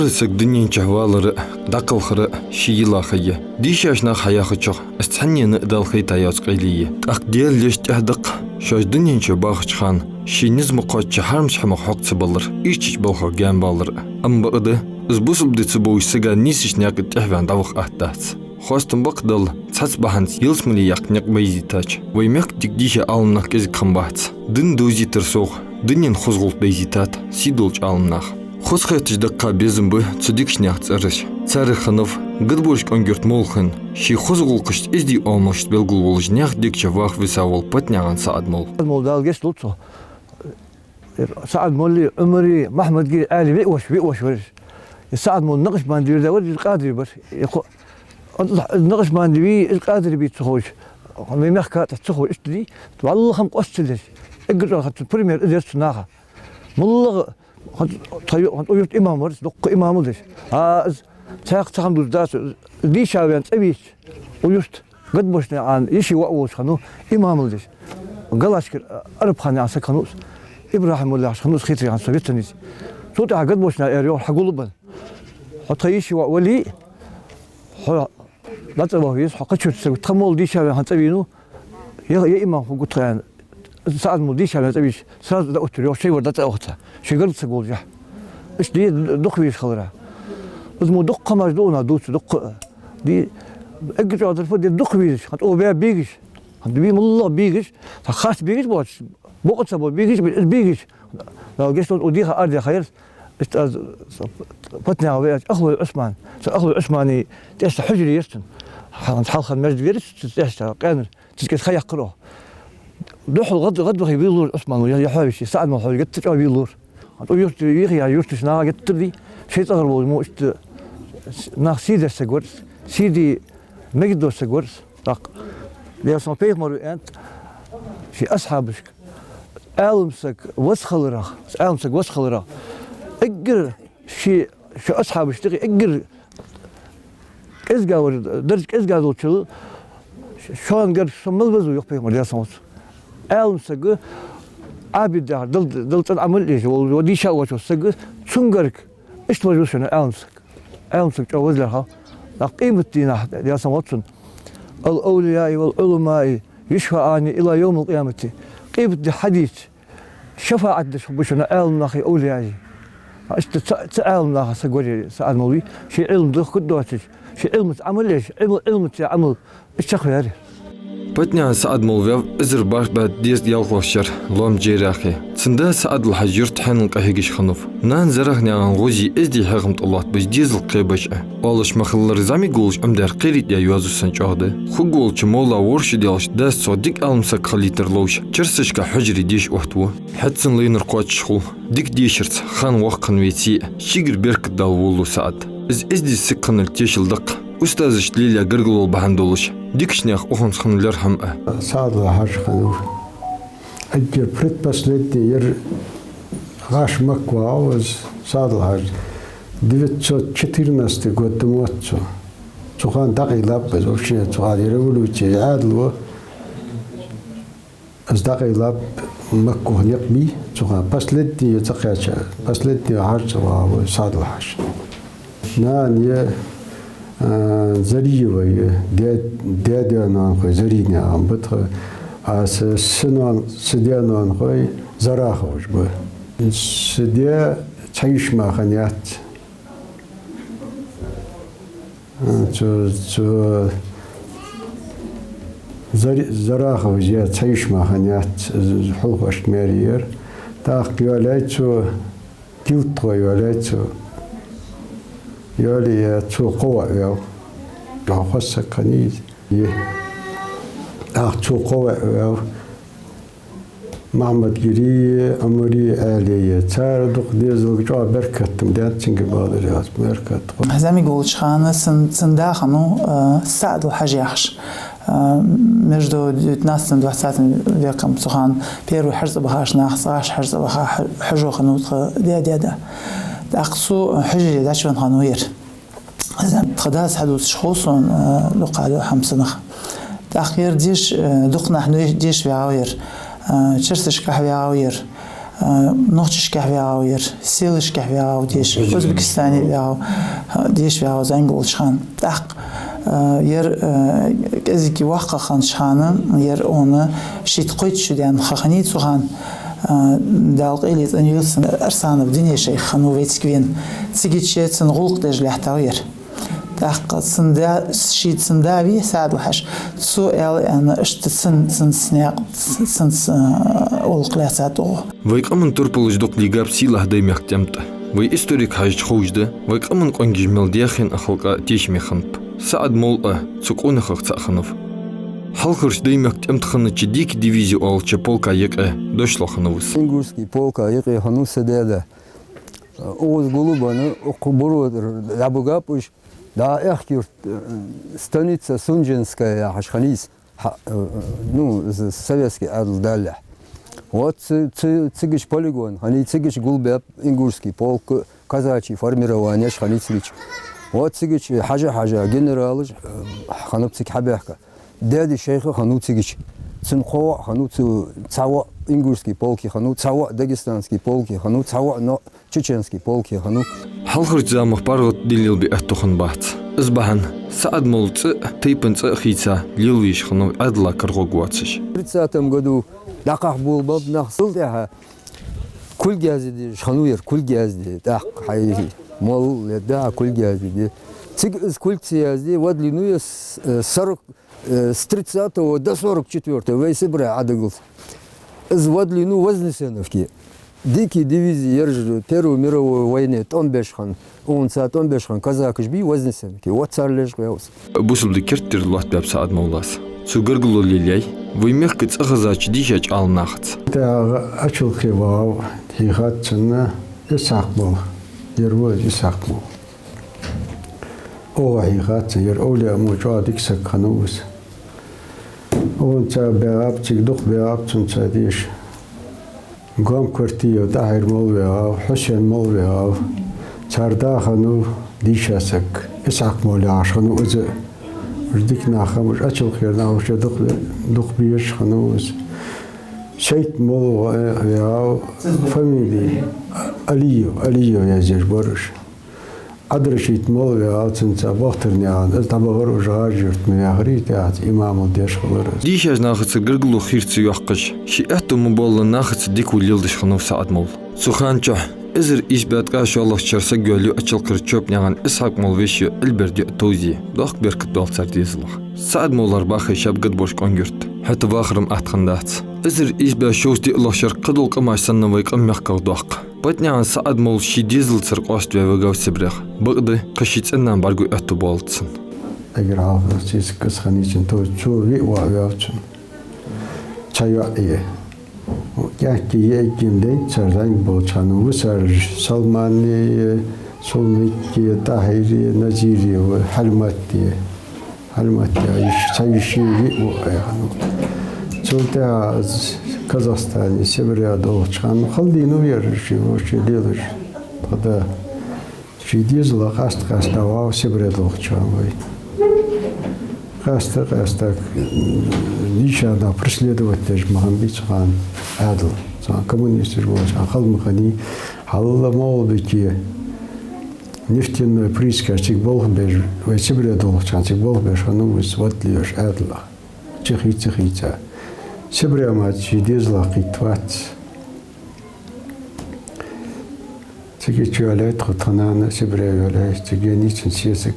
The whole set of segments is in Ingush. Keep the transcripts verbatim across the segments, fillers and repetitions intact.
Саг дунен чу валар а, дӀакхалхар а ший йилла ха я. Дийшача наха хьаяхачох, из цхьаннена а Дала хайтаяц къайле я. ТӀаккха Даьла леш тӀехьа да-кх, шоаш дунен чу бахача хана ший низ ма кхоаччача хьарамча хӀамах хьокха ца балар, ийрчача балхах гаьнабалар а. Амма бакъда, из бусалба ди ца бовзаш сага нийсача наькъа тӀехьаваьнна дӀаваха атта дац. Хоастам ба-кх Далла, цхьацца бахьанца ялсмале яккха никъ байзийтача. Вай мехка дика дийша Ӏаламнах кӀезига хиннабац. Дин довзийтар совгӀа, дунен хоза гӀулакх дайзийтад сий долча Ӏаламнаха. Хоза хеташ да-кх кхы безам ба цу дикача наьха цӀераш. Царех хиннав Гадаборшкъонгий-Юрта молла хинна, ший хоза гӀулакхашца, эздий оамалашца белгала волаш, наьха дег чу ваха виса вола Патнаькъан СаӀад-молла. Молла, Дала гешт долда цох. СаӀад-моллеи, Ӏумареи, Махьмадгеи, Ӏаьлеи виъ воша, виъ воша вар уж. Из СаӀад-молла накъшбанди вирда вар, из къадири бар. Из кхо-, из накъшбанди вий, из къадири бий ца ховш, вай мехка тӀа ца ховш, иштта дий, валлахӀи-м къоастадеш. Эггара чӀоагӀа хӀанз цун пример из яр цу наха. МоллагӀа хӀанз тхо ю-, хӀанз укх юрта имам вар из, дуккха имамал деш. А, из цхьаькха цхьа хӀама дувцаргдац, из дийша ваьнна цӀавеча, укх юрта Гадаборшкъонгий-Юртара йиший воӀ волаш хиннав имамал деш. Галашкара Арабхан яха саг хиннав из, ИбрахӀим-молла яхаш хиннав из, хетарий хӀанз со вицан из. Цул тӀехьагӀа Гадаборшкъонгий-Юртара аьлар йоах: «Хьо гулбенна. Хьо тха йиший воӀ вале а, хьо лаца а ваха веза, хьо кхыча юртара саг ва, тха молла дийша ваьнна хӀанз цӀавенав, е, е имам хургва тха», — аьнна. СаӀад-молла дийша ваьнна цӀавеча, сразу дӀаоттавир йоах, шоай вар дӀа ца а вахийта. Шоай гаргара саг волаш. Иштта дий, дукха везаш хилар. Из мо дукха хӀамаш да укхунах дувцаш, дукха а. Дий, эггара чӀоагӀа дар фуд, дий, дукха везаш, хӀанз тӀа баь бегаш. ХӀанз вий моллагӀа бегаш, цхьа харц бегаш боацаш, бокъо ца бола бегаш, из бегаш. Дала гешт долда, укх дийнахьа арадаьха яр из. Иштта аз Патнаькъан ваьча Ахлой Ӏусман. Цу Ахлой Ӏусмана тӀехьашка хьужаре яр цун. Хьал-, хьалха маьждиг вар цу тӀехьашка къаьнара. Цу тӀехьашка ха яьккхар оаха. Духхьал гӀад-, гӀадвахе вийллар Ӏусман, я, я хьоавеш, СаӀад-молла хьоавеш геттара чӀоагӀа вийллар. Укх юрта вийхе, юртарча наха геттара дий, шоай цӀагӀара волаш мо иштта нах сий деш саг вар из, сий де мегаш дола саг вар из. ТӀаккха Даьла салам, пайхамара аьннад ший асхьабашка: Ӏаьлам саг вац хиларах, Ӏаьлам саг вац хиларах, эггара ший, ший асхьабашта юкъе эггара кӀезига вар, дарж кӀезига долчул шоана гарга со мел веза ва, йоах пайхамара, Даьла салам хилда цунна. Ӏаьлам саг, Ӏабид яхар, Далла, Далла цӀена Ӏамал еш вола, дийша воацаш вола саг, цун гарга иштта веза ва шоана Ӏаьлам саг. Ӏаьлам саг чӀоагӀа веза лерхӀам. ТӀаккха къематдийнахьа, Даьла салам хилда цунна: «الأولياء والعلماء يشفعان إلى يوم القيامة». Къематди хьадийцача, шафаӀат деш хургба шоана Ӏаьламнахеи овлияеи. Иштта цу, цу Ӏаьламнаха саг вар ер СаӀад-молла вий, ший Ӏилма дохка доацаш, ший Ӏилмаца Ӏамал еш, Ӏилма-, Ӏилмаца Ӏамал чакхваьр. Патнаькъан СаӀад-молла ваьв эзар бархӀ бӀаь дезткъа ялхлагӀча шера лоам Джейрахе. Цун да СаӀадал-Хьажа юрта хьанал къахьегаш хиннав. Нана Зарахнаькъан ГӀозий эздий хьехам тӀа лоаттабеш, дезал кхебеш а. Оалаш ма хиллара, зӀамига волча Ӏомадаьра кхерий тӀа йоазув санна чӀоагӀа да. Хургволча молла ворхӀ шу даьлча, дас цох дика Ӏаьлам саг хилийтар ловш, Черсашка хьужаре деша оттаву. ХӀаьта цун лайнар кхоачаш хул. Дика дешарца хана воккха хинна веце а, шийгара беркат дала волалу СаӀад. Из эздий саг хиннал тешал да-кх устазашта лелаяь гаргало бахьан долаш, дикача наьха укхунца хинна лерхӀам а. СаӀадал-Хьажа хиннав эггара предпоследний, ер гӀаш Макка вагӀа из СаӀадал-Хьажа. Девятьсот четырнадцатый год да мотт цо. Цу хана дӀакъайлаб из вообще, цу хана революци, Ӏаьдало. Из дӀакъайлаб, Макка укх никъ бий, цу хана последний цӀакхаьча, последний Хьажа цӀавагӀа ва СаӀадал-Хьажа. Нана я, а, Зариева я, даь-, даь-даь-ноанахой Зарийнаькъан ба тха, а са, са ноан-, са даь-ноанахой Зараховаш ба. Са даь цхьа йиша мара хиннаяц. Цу, цу Зари-, Зараховаш я цхьа йиша мара хиннаяц, з-, з-, хьулхашка маьре яр. ТӀаккха йоалаяьй цо, Гилттахой йоалаяьй цо. Йоалаяь, цо кхо воӀ ваьв. ДӀахо хоза саг хиннай из. Е. ТӀаккха цо кхо воӀ ваьв. Махьмадгирий, Ӏумарий, Ӏаьлий. Цар дукха дезалга чӀоагӀа беркат даьд цунгара, бакъдар аьлча, беркат. ЗӀамига волча хана цун, цун да хиннав, а, СаӀадал-Хьажа яхаш. А, между девятнадцатым и двадцатым веком, цу хана первый хьажцӀа бахача нахаца гӀаш хьажцӀа баха хьу-, хьужа хиннав тха даь-даь-да. ТӀаккха цу хьужаре дӀачувенна хиннав ер. Тха дас хьадувцаш хов сона, а, дукха дукха хӀама цунах. ТӀаккха ер деша, а, дукха нах де-, деша ваьгӀав ер, а, Черсашкахьа ваьгӀав ер, А, нохчашкахь ваьгӀав ер, селашкахь ваьгӀав деша, Узбекистане ваьгӀав, а, деша ваьгӀав зӀамига волча хана. ТӀаккха, а, ер, а, кӀезига воккха хиннача хана, ер она шийтта-кхойтта шу даьнна ха хиннай цу хана, а, Дала къайле цӀенйойла цун, Арсанов Денешайх хиннав вайцига вена. Цигача цун гӀулакх деш лаьттав ер. ТӀаккха цун да, ший цун да вий СаӀадал-Хьажа, цо аьлар аьнна, иштта цун, цун снаькъ, цун, цун, а, гӀулакх лаьцад тӀагӀо. Вай къаман турпалаш дукха лийгаб сийлахь Даймехка тӀем тӀа. Вай историк хьажача ховш да, вай къаман къонгаш мел дехьа а халкъа тешаме хиннаб. СаӀад-молла а цу къонахех цаӀ хиннав. Хьалхарча Даймехка тӀем тӀа хиннача Дикий дивизи оалача полка юкъе дошло хиннав из. Ингушский полка юкъе хиннав са даь-да. Укхаза гулбенна, укх буро тӀара дӀабигаб уж, дӀа Аьхки-Юрта, э, станица Сунженская яхаш хиннай из, хьа-, э, ну, з-, советски Ӏаьдал далехь. Вот ц-, ц-, цигача полигон хиннай, цигача гулбаьб ингушский полк, казачий формированеш хиннай цигача. Вот цигача хьажа-хьажа генералаш, э, хиннаб цига хьабаьхка. Дади-Шайх а хиннав цигача. Цун кхо воӀ хиннав, цу цхьа воӀ ингушский полке хиннав, цхьа воӀ дагестанский полке хиннав, цхьа воӀ но-, чеченский полке хиннав. Хьалхарча замах паргӀата дин лелабе аьттув хиннабац. Из бахьан СаӀад-молла цӀи а, тайпан цӀи а хийца, лелавеш хиннав Ӏаьдала карагӀоргвоацаш. Тридцатом году дӀакхахьа болабаьб нах, цул тӀехьа кулг язде дезаш хиннав ер, кулг язде, тӀаккха хьай молла ле да, кулг язде де. Цига из кулг ца язде, вадлийнав ер с-, э, сорок, э, с тридцатого до сорок четвёртого, вай Сибре Ӏодагалца. Из вадлийнав Вознесеновке. Дикий дивизи, ераш Первой мировой войне тӀом беш хинна, унца тӀом беш хинна казакаш бий Вознесеновке. Вот цар лежа ваьв из. Бусалба дин керттера лоаттабаьб СаӀад-моллас. Цо гаргало лелаяьй вай мехка цӀихезача дийшача Ӏаламнахаца. ТӀехьагӀа Ачалкхе ваьгӀав, хьийхад цунна Исхьакъ-молла. Ер ва из Исхьакъ-молла. Оаха хьийхад цунна, ер овлияъ мо чӀоагӀа дика саг хиннав из. Унца баьгӀаб, цига дукха баьгӀаб цунца деша. Гомкартиев ТӀахьир-молла ваьгӀав, Хьусен-молла ваьгӀав. Цар да хиннав дийша саг. Исхьакъ-молла яхаш хиннав из. Уж дика нах хиннаб, уж Ачалкхера нах, уж дукха, дукха безаш хиннав из. Сайт-молла ваьгӀав, фамили Алиев, Алиев язъеш бар уж. Ӏадрашит-молла ваьгӀав цунца Бохтарнаькъан, из дӀабахар уж ГӀажий-Юрта ма яхарий, тӀехьа имамал деш хилар из. Дийшача нахаца гаргало хийра ца йоаккхаш, ший аьттув ма болла нахаца дика ва леладеш хиннав СаӀад-молла. Цу хана чухь эзар ийс бӀаь ткъаь шоллагӀча шера саг йоалаю Ачалкхера Чопанаькъан Исхьакъ-молла вешийю Ӏилберда йиӀиг Товзи, доккха беркат доал цар дезалах. СаӀад-моллара бахе шабгад бош къонгий-Юрт, хӀаьта вахар-м атта хиннадац. Эзар ийс бӀаь шовзткъеи диълагӀча шера кхыдола къамаш санна вай къам мехках доаккх. Патнаькъан СаӀад-молла ший дезалцара къоаставаь вигав Сибрех. Бакъда, кхы ший цӀен-нана бӀаргаго аьттув боалац цун. Эггара хьалха цецка кӀас хиннай цун, то цо виъ воӀ ваьв цун. Цхьа йоӀ я. КӀаьнк-йиӀиг даьннад цар зӀамига болча хана, вусараш Салмани, Сулмики, ТӀахьири, Назири ва Хьалмати. Хьалмати йиша, цхьа йиша, виъ воӀ хиннав. Цул тӀехьагӀа из Казахстане, Сибре долча хана, хала дийнав ер, ший воча лелаш. Тха да ший дезалах къаьста-къаьста ваьгӀав Сибре долча хана вай. Къаьста-къаьста, м, дийша нах преследовать деш ма хиннабий цу хана Ӏаьдал. Цу хана коммунисташ болча хана хала ма хиннай, хьалла МагӀалбике нефтяной приискаш цига болх беш, вай Сибре долча хана цига болх беш хиннав из, вадлийвеш Ӏаьдалах. Цига хийца, хийца. Сибре мара ший дезалах кхийтта вац. Цига чу йоалаяьй тха, тха нана Сибре йоалаяьй, цига еннай цун сесаг,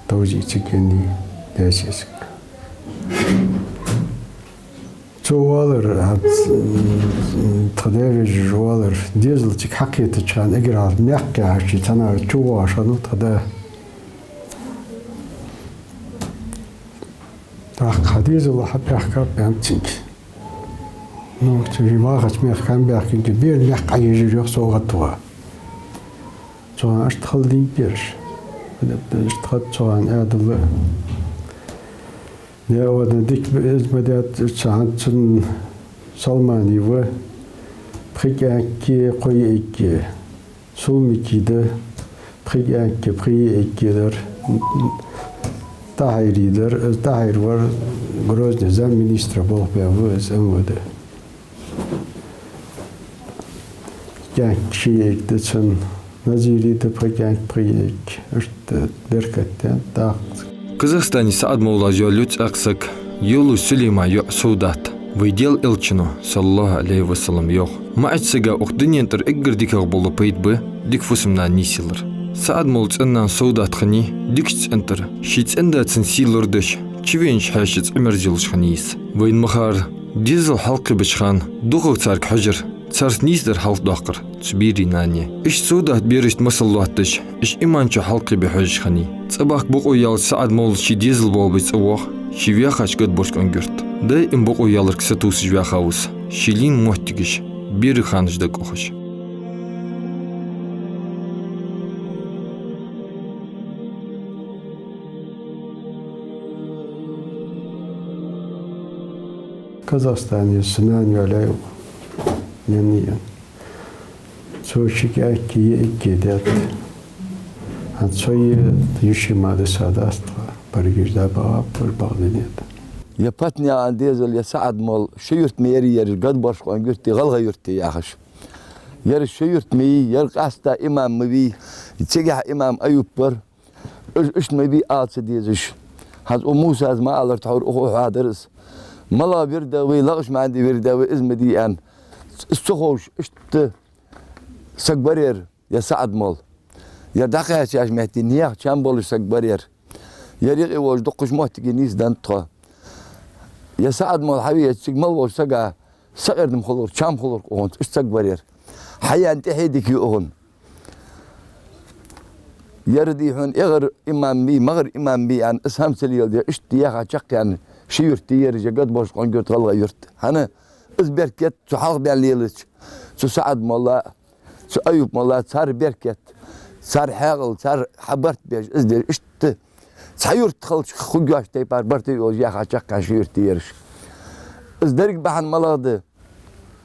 Товзи цига еннай, даь-сесаг. Цо оалар, хӀанз, м, тха даь-вежарий оалар, дезал цига хьакхетача хана эггара хьалха мехка хьажача цхьаннахьа чувоагӀаш хиннав тха да. ТӀаккха хьа дезал хьабаьхкаб, аьннад цунга. Ну, цу вахача мехка хьабаьхкинге, бера мехка Ӏоежар, йоах, со гӀадваха. Цу хана иштта хала дийннад ераш. Иштта хиннад цу хана Ӏаьдал. Е, ода дика, из ма даьд, цу хана цун Салмани ва, пхи кӀаьнки, кхо йиӀиги. Сулмики да, пхи кӀаьнки, пхи йиӀиги дар. ТӀахьири дар, из ТӀахьир вар Грозне замминистра болх баь ва из МВД. КӀаьнк ши йиӀиг да цун, Назира да пхи кӀаьнк, пхи йиӀиг, иштта беркат да тӀаккха. Казахстане СаӀад-моллас йоалаю цӀаккха саг, йоалаю Сулейман йоӀ Саудат. Вай Даьла Элчано, саллаллахӀу Ӏалайхи ва саллам, йоах: маӀача сага укх дунен тӀара эггара дикагӀа бола пайда ба дика фусам-нана нийсъялар. СаӀад-молла цӀен-нана Саудат хиннай дикача цӀен тӀара, ший цӀен-да цун сий лорадеш, чувеннача хьаьшаца Ӏимерза йолаш хиннай из. Вайна ма харра, дезал хьалкхебеча хана дукхагӀа царга хьожар, царца нийсдар хьалхадоаккхар цу берий-нанай. Иштта Саудата берашта масал лоаттадеш, уж иман чу хьалкхебе хьожаш хиннай. ЦӀабахка бокъо яьлча СаӀад-молла ший дезал болабе цӀавоагӀа, ший ваьхача Гадборшкъонгий-Юрта. Даим бокъо яларга сатувсаш ваьха ва из, ший лийнна моттигаш, берий ханаш дага ухаш. Казахстане са нана йоалаяьй, нана я. Цо ши кӀаьнк, йиӀиг даьд. ХӀанз цо йиӀиг йиш ма дисадац тха, паргиш да баба, пар бакъдинет. Ер Патнаькъан дезал, ер СаӀад-молла, ши юрт ма яр ераш, Гадборшкъонгий-Юртеи ГӀалгӀай-Юртеи яхаш. Ераш ши юрт ма йий, ер къаьстта имам ма вий, цигахьа имам Аюп вар. Уж иштта ма бий ала ца дезаш. ХӀанз укх Мусас ма аллара, тхьовра укхо хьоадаьр из. МалагӀа вирд вий, лакхача маӀан де вирд вий, из ма дий аьнна. Из ца ховш, иштта саг вар ер, ер СаӀад-молла. Ер дӀакхаьчача метте наьха чам болаш саг вар ер. Ер юкъе волаш дуккхача моттиге нийсденнад тхо. Ер СаӀад-молла хьавеча, цига мел волча сага сакъердам хулар, чам хулар укхунца, иштта саг вар ер. Хьаяьнна тӀехье дика я укхун. Ер, дий хьона, эгӀара имам бий, магӀара имам бий аьнна, из хӀама ца леладеш, иштта яха чакхъяьнна ши юрт я ераш, ер Гадборшкъонгий-Юрт, ГӀалгӀай-Юрт. ХӀана? Из беркат цу хьалха бен лелача, цу СаӀад-молла, цу Аюп-молла, цар беркат, цар хьаькъал, цар хьа барт беш, из деш, иштта цхьа юрт хилча хургйоацача тайпара барт йолаш яха чакхъяьнна ши юрт я ераш. Из деррига бахьан малагӀа да?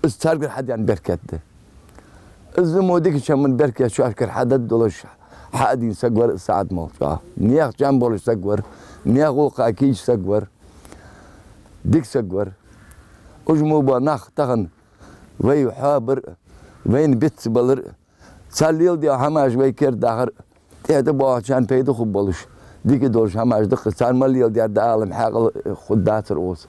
Из царгара хьадена беркат да. Из мо дикача хӀаман беркат шоашкара хьадоаладеш, хьаадийна саг вар из СаӀад-молла. Наьха чам болаш саг вар, наьха гӀулакха кийча саг вар, дика саг вар. Уж мо бола нах тахан вай хьоабар а, вайна бицбалар а, цар леладаь хӀамаш вай кердадахар а, тӀехьа тӀабоагӀачарна пайда хургболаш, дика долаш хӀамаш да-кх, цар мел леладаьр да алам, хьаькъал хургдацар укхаза.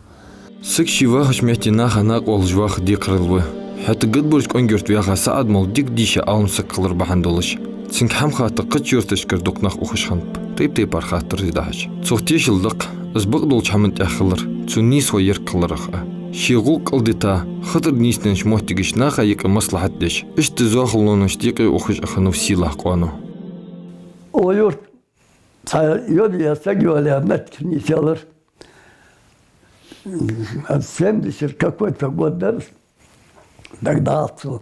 Саг ший вахача метте наха накъавоалаш ваха декхарийла ва. ХӀаьта Гадборшкъонгий-Юрта ваьха СаӀад-молла дика дийша Ӏалам саг хилар бахьан долаш, цунга хӀама хатта кхыча юрташкара дукха нах ухаш хиннаб, тайп-тайпара хаттараш дӀахьош. Цох тешал да-кх из бакъдолча хӀаман тӀехь хилар, цун нийсхо ерг хиларах а. Ший гӀулакх кӀалдита, хатар нийсденнача моттигашка наха юкъе маслахьат деш, иштта зоахалонашта юкъе ухаш а хиннав сийлахь къоано. Укх юрта цхьа йола ер саг йоалаяь моттиг нийсъялар. Семьдесят какой-то год дар, дагадоагӀац сона.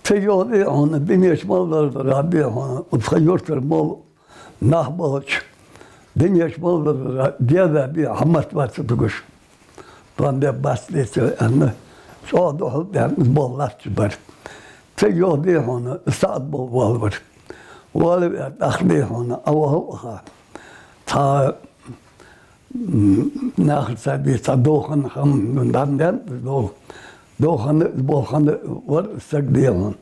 Цу юха, дий хьона, дунен чу мел лардар, дий хьона, укх юртара мел нах болча, дунен чу мел лардар, даь-да, дий хьона, хӀама моттабац цу тугаш. Тхона бе бац, деций аьнна, чӀоагӀа духьал даьнна, из болх латташ бар. Цу юха, дий хьона, СаӀад-молла воалавир. Воалаваь тӀаккха, дий хьона, Ӏовахав ваха. Цхьа, м, нахаца бе цхьа довхан хӀама, дӀа ма даьннад из дов-, довхан, из болх хинна вар из саг, дий хьона.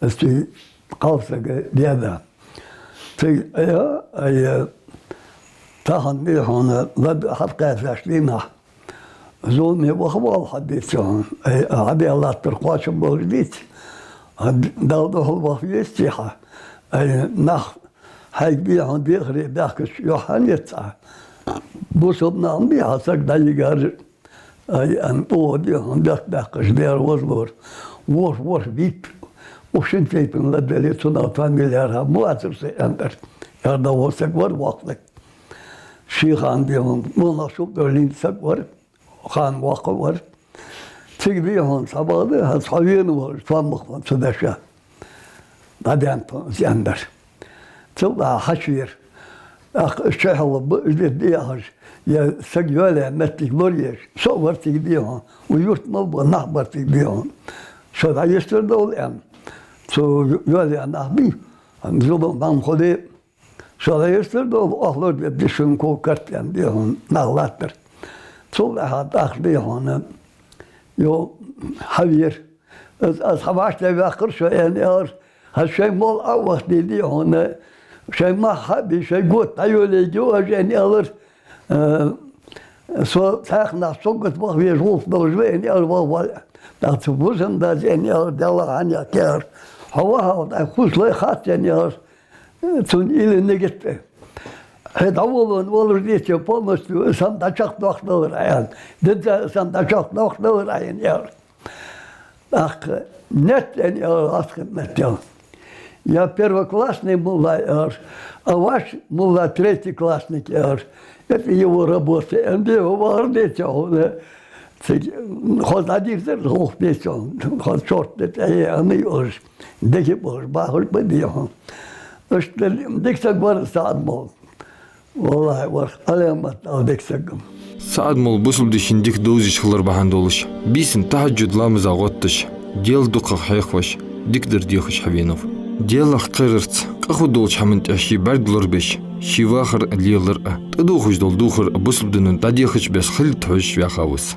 Из цу кхалсага даь-да. Цига, ай, ай, тахан, дий хьона, лада хьалкхаьчача дийнахьа, зуламе ваха воалл хьа, деций хьона. Ай, хьа бе латтар кхоачам болаш деций. Хьа Далла духьал ваха везий хьа. Ай, нах хьайга, дий хьона, дехаре баьхкача юхь хӀана эц Ӏа? Бусалба нах ма бий хьа саг дӀайигар. Ай, аьнна, укхо, дий хьона, бехк баьккхача, Даьла возалора, ворхӀ-ворхӀ вип, укх шин тайпан ладувгӀале, цунах тхона мел яр хӀама ма вацар са, аьннадар. Ер дӀавола саг вар, воккха саг. Ший хана, дий хьона, мел нах шул дӀалийна саг вар, хана воккха вар. Цига, дий хьона, цхьабакъда, хӀанз хьо вена волаш, тхоамах ван цу даьша дӀадаьннад тхона из, аьннадар. Цул тӀехьагӀа хьачувера. ТӀаккха из чухьалла ба, из де, дий хьона, ер саг йоалаяь моттиг лораеш, со а вар цига, дий хьона, укх юрта мел бола нах бар цига, дий хьона. Со дӀаюстар довла, аьнна. Цу йоалаяь нах бий, зулам бӀаргагуш хуле, со дӀаюстар довла, оаха лорадергда шун ког-карт, аьнна, дий хьона, нах латтар. Цул тӀехьагӀа тӀаккха, дий хьона, юха хьавера. Аз, аз хьа вӀаштӀехьаваьккхар шо, аьнна, аьлар. ХӀанз шоай мел Ӏовахийта дий хьона, шоай мах хьа а бий, шоай го дӀайолайийя оаш, аьнна, аьлар. Э, со цхьаькха нах соггат ваха везаш гӀулакх долаш ва, аьнна, аьлар, ваха вале. ТӀаккха цу бусалба дас, аьнна, аьлар, Даьлах хьанех кхер. Хьо вахалда, хьай хувцалой хац, аьнна, аьлар. Цунна илли нигат. Хье дӀаволавенна волаш дийцача полностью сам дӀачакхдоаккхаргдолар Ӏа, аьнна. Деза сам дӀачакхдоаккхаргдолар Ӏа, аьнна, аьлар. ТӀаккха нет, аьнна, аьлар, гӀазкхий меттала. Я первоклассный мулла, аьлар, а ваш мулла третий классник, аьлар. Это его работа, аьнна, дий хьона, вахар деций хьона. Цига хоза дӀадийрзар, гӀулакх деций хьона. Хоза чорт де тӀехье, аьнна, йолаш. Дехьа болаш бахаш ба дий хьона. Иштта дика саг вар СаӀад-молла. ВаллахӀи, вар Ӏаламат ала дика саг. СаӀад-молла бусалба дийшин дика довзаш хилар бахьан долаш, бийсан тахьажжуд ламаза гӀотташ, Даьла дукхагӀа хьехавеш, дикадар дехаш хьавенав. Даьлах кхерарца, къахо долча хӀаман тӀа ший бӀарг лорабеш, ший вахар а лелар а, тӀадувхаш дола дувхар а бусалба дино дӀадехача беса хилийта хьожаш ваьхав из.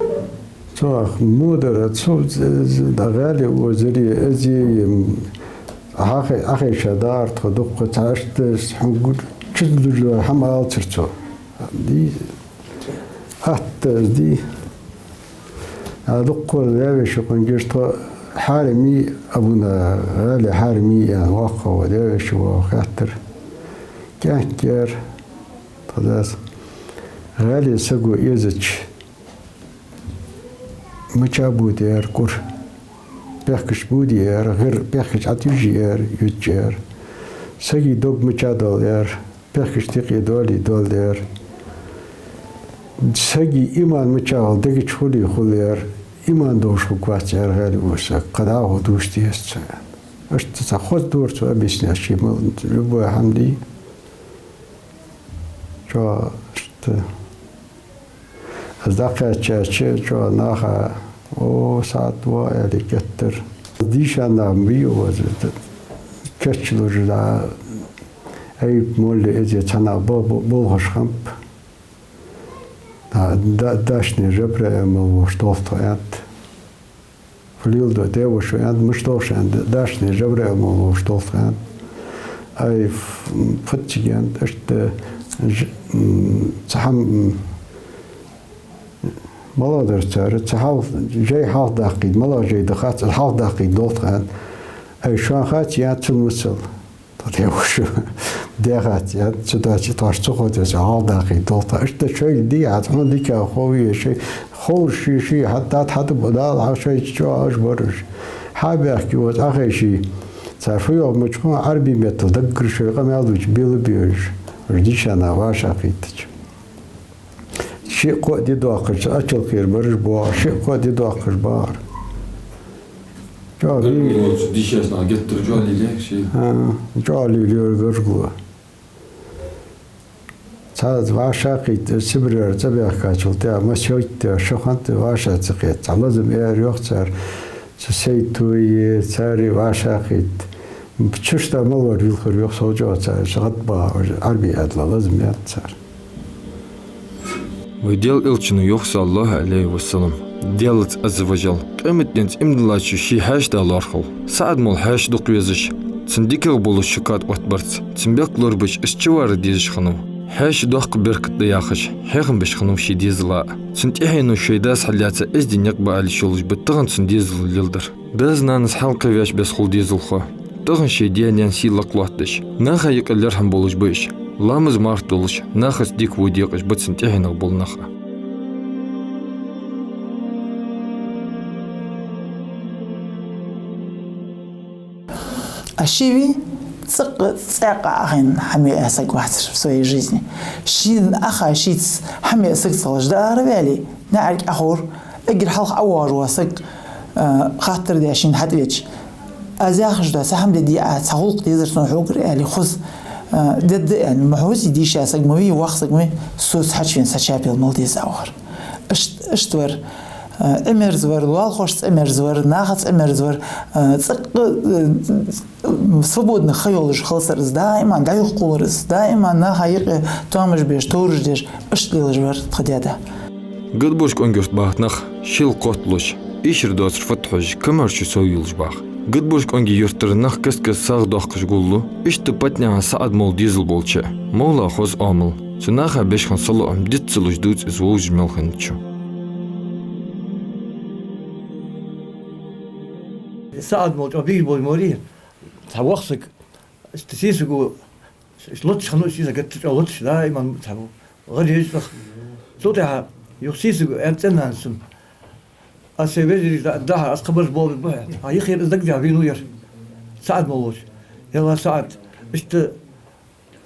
Цох мудар, цу, з-, з-, да гӀали озари, ази, м, хьахай-, хьахайша даар тхо дукха цхьа аш дас, хьунгур чуз лужа хӀама алцар цо. Ди, атта аз ди. А дукха ваьвеш юкъангеш тхо Хьарами абуна, гӀали Хьарами ян воккха ва, ваьвеш ва хаьттар. КӀаьнк яр, тхо дас. ГӀали саго эзача. Мича бу дер кӀур? Пехкаш бу дер, гӀир пехкаш Ӏатуьжи ер, юьтчи ер. Саги дог мича дол ер, пехкаш тикъе доли дол ер. Саги иман мича вал дегача хули хул ер, иман долаш хургвац ер гӀали уса, кхадагӀо душ деза ца. Иштта ца хоза дора цо объяснять ший мал, любой хӀама дий. Чо, иштта. Аз дӀакхаьчача, чо наха, о, СаӀад ва, аьле геттара. Дийша нах ма бий ваза, кечча лужа, Аюп молла эзе цхьана бо-, бо-, болхаш хиннаб. Да-, да-, дашне Жабраил молла волаш долх тхо, аьннад. Фу леладу, де воша, аьннад, мишта долаш, аьннад, дашне Жабраил молла волаш долх тхо, аьннад. Ай, ф-, фу цига, аьннад, иштта, ж-, м, цхьа хӀама, м, малагӀа дар цар, цхьа хьалха, жай хьалхадаккхийта, малагӀа жай да хац, хьалхадаккхийта долх тхо, аьннад. Ай, шоана хац, аьннад, цун мисал. Тхо де воша, де хац, аьннад, цу дачи тхоаш ца хоттавеш, хьалхадаккхийта долх тхо. Иштта шоай дий, хьа хьона дика хов е шоай, ховш ший, ший, хьа тат, хьа тӀа ба дала, хьа шоай чу, хьа уж бараш. Хьа бехке вац, Ӏахайший. Цар фу йоах мачхун Ӏарбий меттала даггара шоай къамаьл дувцаш, бела беш. Уж дийша нах вӀашагӀкхийттача. Шиъ-кхоъ ди доаккхаш, Ачалкхера бараш боагӀар, шиъ-кхоъ ди доаккхаш багӀар. ЧӀоагӀа ле-, Гаргало цу дийшача наха геттара чӀоагӀа лелаеш ший. ХӀаа, чӀоагӀа лелаер гаргало. Цхьа вӀашагӀкхийтта Сибрера цӀабаьхкачул тӀехьагӀа, масса йойтта шо хиннад вӀашагӀ ца кхетта. Цхьа лазам аьлар йоах цар, цу Сайтуи, цари вӀашагӀкхийтта. Чушта малвар вилхар йоах, сов чӀоагӀа цар, шагӀат ба, Ӏарбий аьдла лазам яц цар. Вай Даьла Элчано йоах, саллаллахӀу Ӏалайхи ва саллам, Даьлаца Ӏазза ва жалла, къематденца иман диллачо ший хьаьша да лоархӀал. СаӀад-молла хьаьша дукха везаш, цун дикагӀа болаш шакат оттабарца, цун бехк лорабеш, из чувара дезаш хиннав. Хьаьша доккха беркат да яхаш, хьехам беш хиннав ший дезала а. Цун тӀехьено шоай дас хьаллаьца эздий никъ ба ала йиш йолаш ба тахан цун дезало леладар. Дас-нанас хьалкхеваьча беса хул дезалхо. Тахан шоай даь-наьна сий лакхлоаттадеш, наха юкъе лерхӀам болаш ба уж. Ламаз-марха долаш, нахаца дика-во декъаш ба цун тӀехьенах бола нах а. А ший вий цӀаккха цӀаькха Ӏахайна хӀама яь саг вацар в своей жизни. Шийна Ӏаха шийца хӀама яь саг ца хилча, дӀаараваьле, наӀарга Ӏахьор, эггара хьалха ӀовоагӀаш вола саг, а, хаттар даь шийна хьатӀавеча. Аз яхаш да, цхьа хӀама де деза, цхьа гӀулакх дезар сона хьогара, аьле, хоза, а, дедда аьнна, ма хьози дийша саг ма вий, воккха саг ма вий, соца хьачувена са чапел мала деза оагӀар. Ишт-, иштта вар, а, Ӏимерза вар, лоалахошца Ӏимерза вар, нахаца Ӏимерза вар, а, цӀаккха, а, свободный ха йолаш хилсар из, даиман дӀаюхакхувлар из, даиман наха юкъе тоамаш беш, товраш деш, иштта лелаш вар тха даь-да. Гад бош кӀонгирт бахьа нах шийла кхотталуш, Ишар доацар фуд хьожаш, камаьршо сов йолаш бах. Гудбош-Къонгий-Юртара нах каст-каста сагӀа доаккхаш гуллу, иштта ПатӀанаькъан СаӀадмолла дезал болча, моллагӀа хоза оамал, цу наха беш хинна салоӀам диц ца луш дувц из вовзаш мел хинначоа. СаӀадмолла чӀоагӀа бегаш бола мо варий, цхьа воккха саг, иштта сийсаго, иштта лотташ хиннав, сийсаг гатта чӀоагӀа лотташ, даим цхьа гӀар еш цӀагӀа. Цул тӀехьагӀа юха сийсаго аьннад цӀен-нанас цунна: «Аз сай вежарий да-, дахьа, аз кхабараш болх бу хьа». Хьа йиххьера из дагадехьа вийнав ер, СаӀадмолла волча: «Ялла, СаӀад, иштта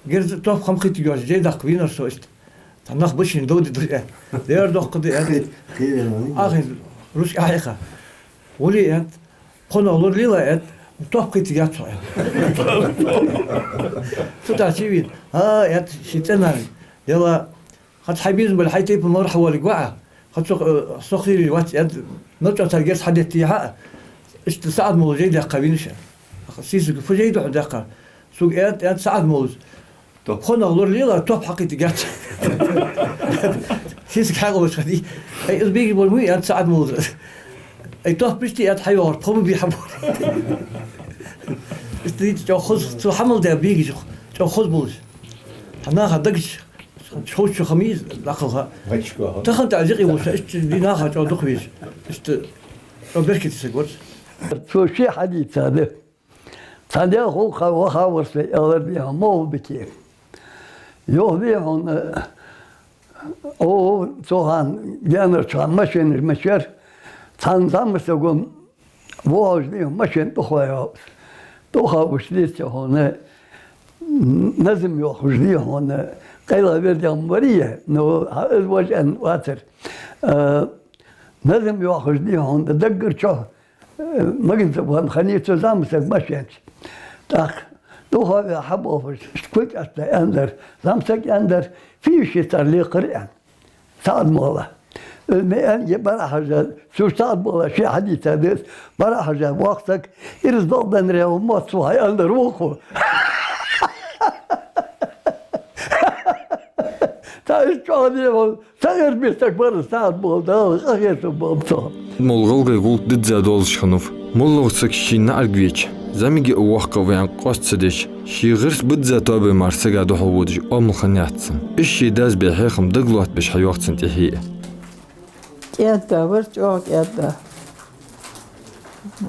герз а топ хӀама хийтта йоацаш жай даккха вийнав со иштта. Цхьа нах ба шийна дов дергдар», аьнна. «Дера доккха да», аьннад. Ахин ручка хьекха. «ВаллахӀи, — аьннад, — кхоанах лоралийла, — аьннад, — топ хийтта яц хьо», аьннад. Цу тӀа чувийна: «ХӀаа, — аьннад ший цӀен-нанас, — ялла, хӀанз хьай безам бале, хьай тайпан мара хьавоаларгва Ӏа. ХӀанз со, э, со хийра вац», аьннад, ночӀа цар герз хьадеттий хьа, иштта СаӀадмолла жай даьккха вийнав ше. Сийсаго: «Фу жай да хьона даьккха?» «Сога аьннад, — аьннад СаӀадмоллас, — топ, кхоанах лоралийла, топ хьакхийтта яц». Сийсаг хьакъалуш хиннай. «Ай, из бегаш бола мо вий, — аьннад СаӀадмоллас, — ай, топ иштта, — аьннад, — хьайоагӀар пхо ма бий хьа бора». Иштта дийца чӀоагӀа хоза, цо хьа мел даь бегаш чӀоагӀа хоза болаш, цхьа наха дагаш, ховш чу хӀама из дӀакхалха. Тахан тӀа зикъий волаш, иштта дий наха чӀоагӀа дукха везаш, иштта чӀоагӀа беркате саг вар из. Цо ше хьадийцад. Цхьан дийнахьа гӀулакха ваха вар со, аьлар, дий хьона, Мовлабике. Йоах, дий хьона, о, цу хана гаьнарча хана машенаш мича яр, цхьан зӀамсаго вохаш, дий хьона, машен тӀехьа йоагӀаш. ТӀехьа вуш дийцар хьона, назам йоахаш, дий хьона, къайла вер дегӀ ма варий, но хьа из вож аьнна вацар. А, назам йоахаш, дий хьона, даггара чу Э, магазин ца ваьнна хиннай цу зӀамсага машен чу. ТӀаккха духове хьабоалаш, кулг атта аьннадар, зӀамсага аьннадар, фийши цар лекхар аьнна. СаӀадмолла. Э, ме аьнна, е бара хьажа, цу СаӀадмолла ше хьадийцад из, бара хьажа воккха саг, ираз долденна рев моццу хьай аьннадар вукхо. Та из чӀоагӀа дий хьона, Ца гӀерта бистаг бар СаӀадмолла, Дала къахетам болба цох. Молла гӀалгӀай гӀулакх дизза долаш хиннав. МоллагӀа саг ший наӀарга веча, зӀамига а воккха а ва аьнна къоаста ца деш, ший гӀирс бизза тоабе мара сага духьал водаш оамал хиннаяц цун. Иштта ший дас бе хьехам дагалоаттабеш хьайоагӀа цунна тӀехье а. КӀаьда вар, чӀоагӀа кӀаьда.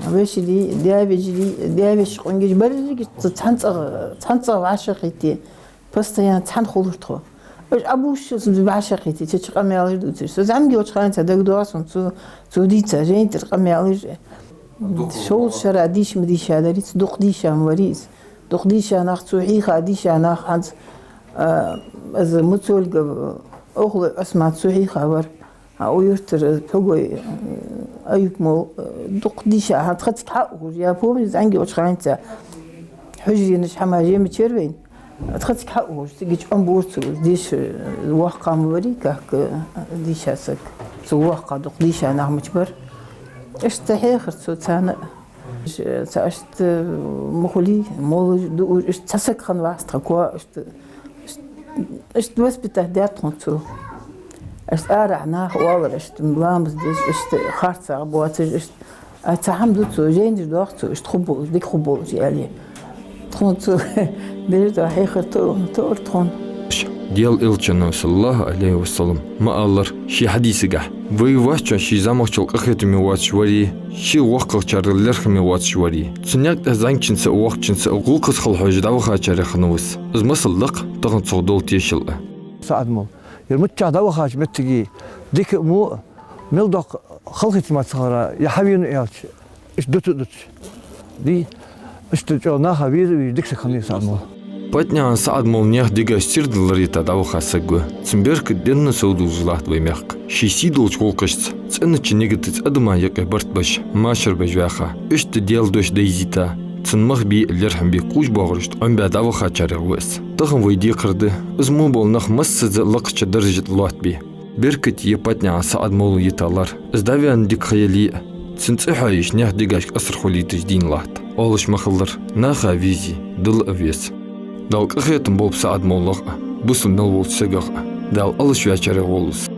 Веший, даь-вежарий, даь-веший къонгаш берригаш цхьан цӀагӀа, цхьан цӀагӀа вӀашагӀкхийтте. Постоянно цхьана хулар тхо. Уж Ӏабушшил сона вӀашагӀкхийтте, цу чу къамаьлаш дувцаш. Со зӀамига волча хана ца дагадоагӀа сона цу, цо дийца жайна тӀара къамаьлаш. Шовзткъа шера дийша ма дийшадарий из, дукха дийша ма варий из. Дукха дийша нах, цо хьийха дийша нах хӀанз, а, из Муцольгов Охлой Ӏусман, цо хьийха вар. А у юртара Пхьугой, э, Аюп-молла, э, дукха дийша, хӀанз тха цига хьа а ухаш, я помню, зӀамига волча хана ца хьужаренаш хӀама жай мича яр вайна. Тха цига хьа а ухаш, цига чу Ӏомабора цо, деша, э, воккха ма варий, как, э, дийша саг. Цу воккха дукха дийша нах мича бар. Иштта хьехар цо царна. Ш-, ца иштта ма хулий, молаш, дуаш, иштта цхьа саг хиннавац тха коа, иштта Иштта воспитать даьд тхона цо. Иштта арахьа наха оалар, иштта ламаз деш, иштта харцахьа боацаш, иштта. А цхьа хӀама ду цо, жайнаш доах цо, иштта хургболаш, дика хургболаш, аьле. Тхона цо деш дола хьехар то-, тоар тхона. Даьла Элчано, саллаллахӀу Ӏалайхи ва саллам, ма аллара ший хьадисагахь: вай вац ший зӀамагӀчул къахетаме воацаш варий, ший воккхагӀчарел лерхӀаме воацаш варий. Цу наькъа тӀа зӀамигачунца а воккхачунца а гӀулакхаца хала хьожаш дӀавахачарех хиннав из. Из масал да-кх тахан цох дола тешал а. СаӀадмолла. Ер миччахьа дӀавахача моттиге дика а, во а, мел доккха халахетаме ца хилара, е хьавена аьлча, иштта дуташ а дуташ. Дий, иштта чӀоагӀа наха веза а везаш, дика саг хиннав СаӀадмолла. ПатӀанаькъан СаӀадмолла наьха дегаш сийрдала ларийта дӀаваха саг ва. Цун беркат денна совдолаш латт вай мехка. Ший сий долча гӀулакхашца, цӀенача нигатаца адамашта юкъе барт беш, машар беш ваьха. Иштта Даьла дош дайзийта, цун мах бе а, лерхӀам бе а кхувш боагӀараш Ӏомабаь дӀавахачарех ва из. Тахан вай декхар да, из мо бола нах массаза а лакхача даржа тӀа лоаттабе. Беркате я ПатӀанаькъан СаӀадмолла йита лар. Из дӀаваьнна дика ха яле а, цун цӀи хьоайеш наьха дегашка асар хулийташ дийна латт. Оалаш ма хиллара: наха везе, Дала а веза. Дала къахетам болба СаӀадмоллагӀа а, бусалба мел волча сагах а. Дала алаш ваьчарех волва из.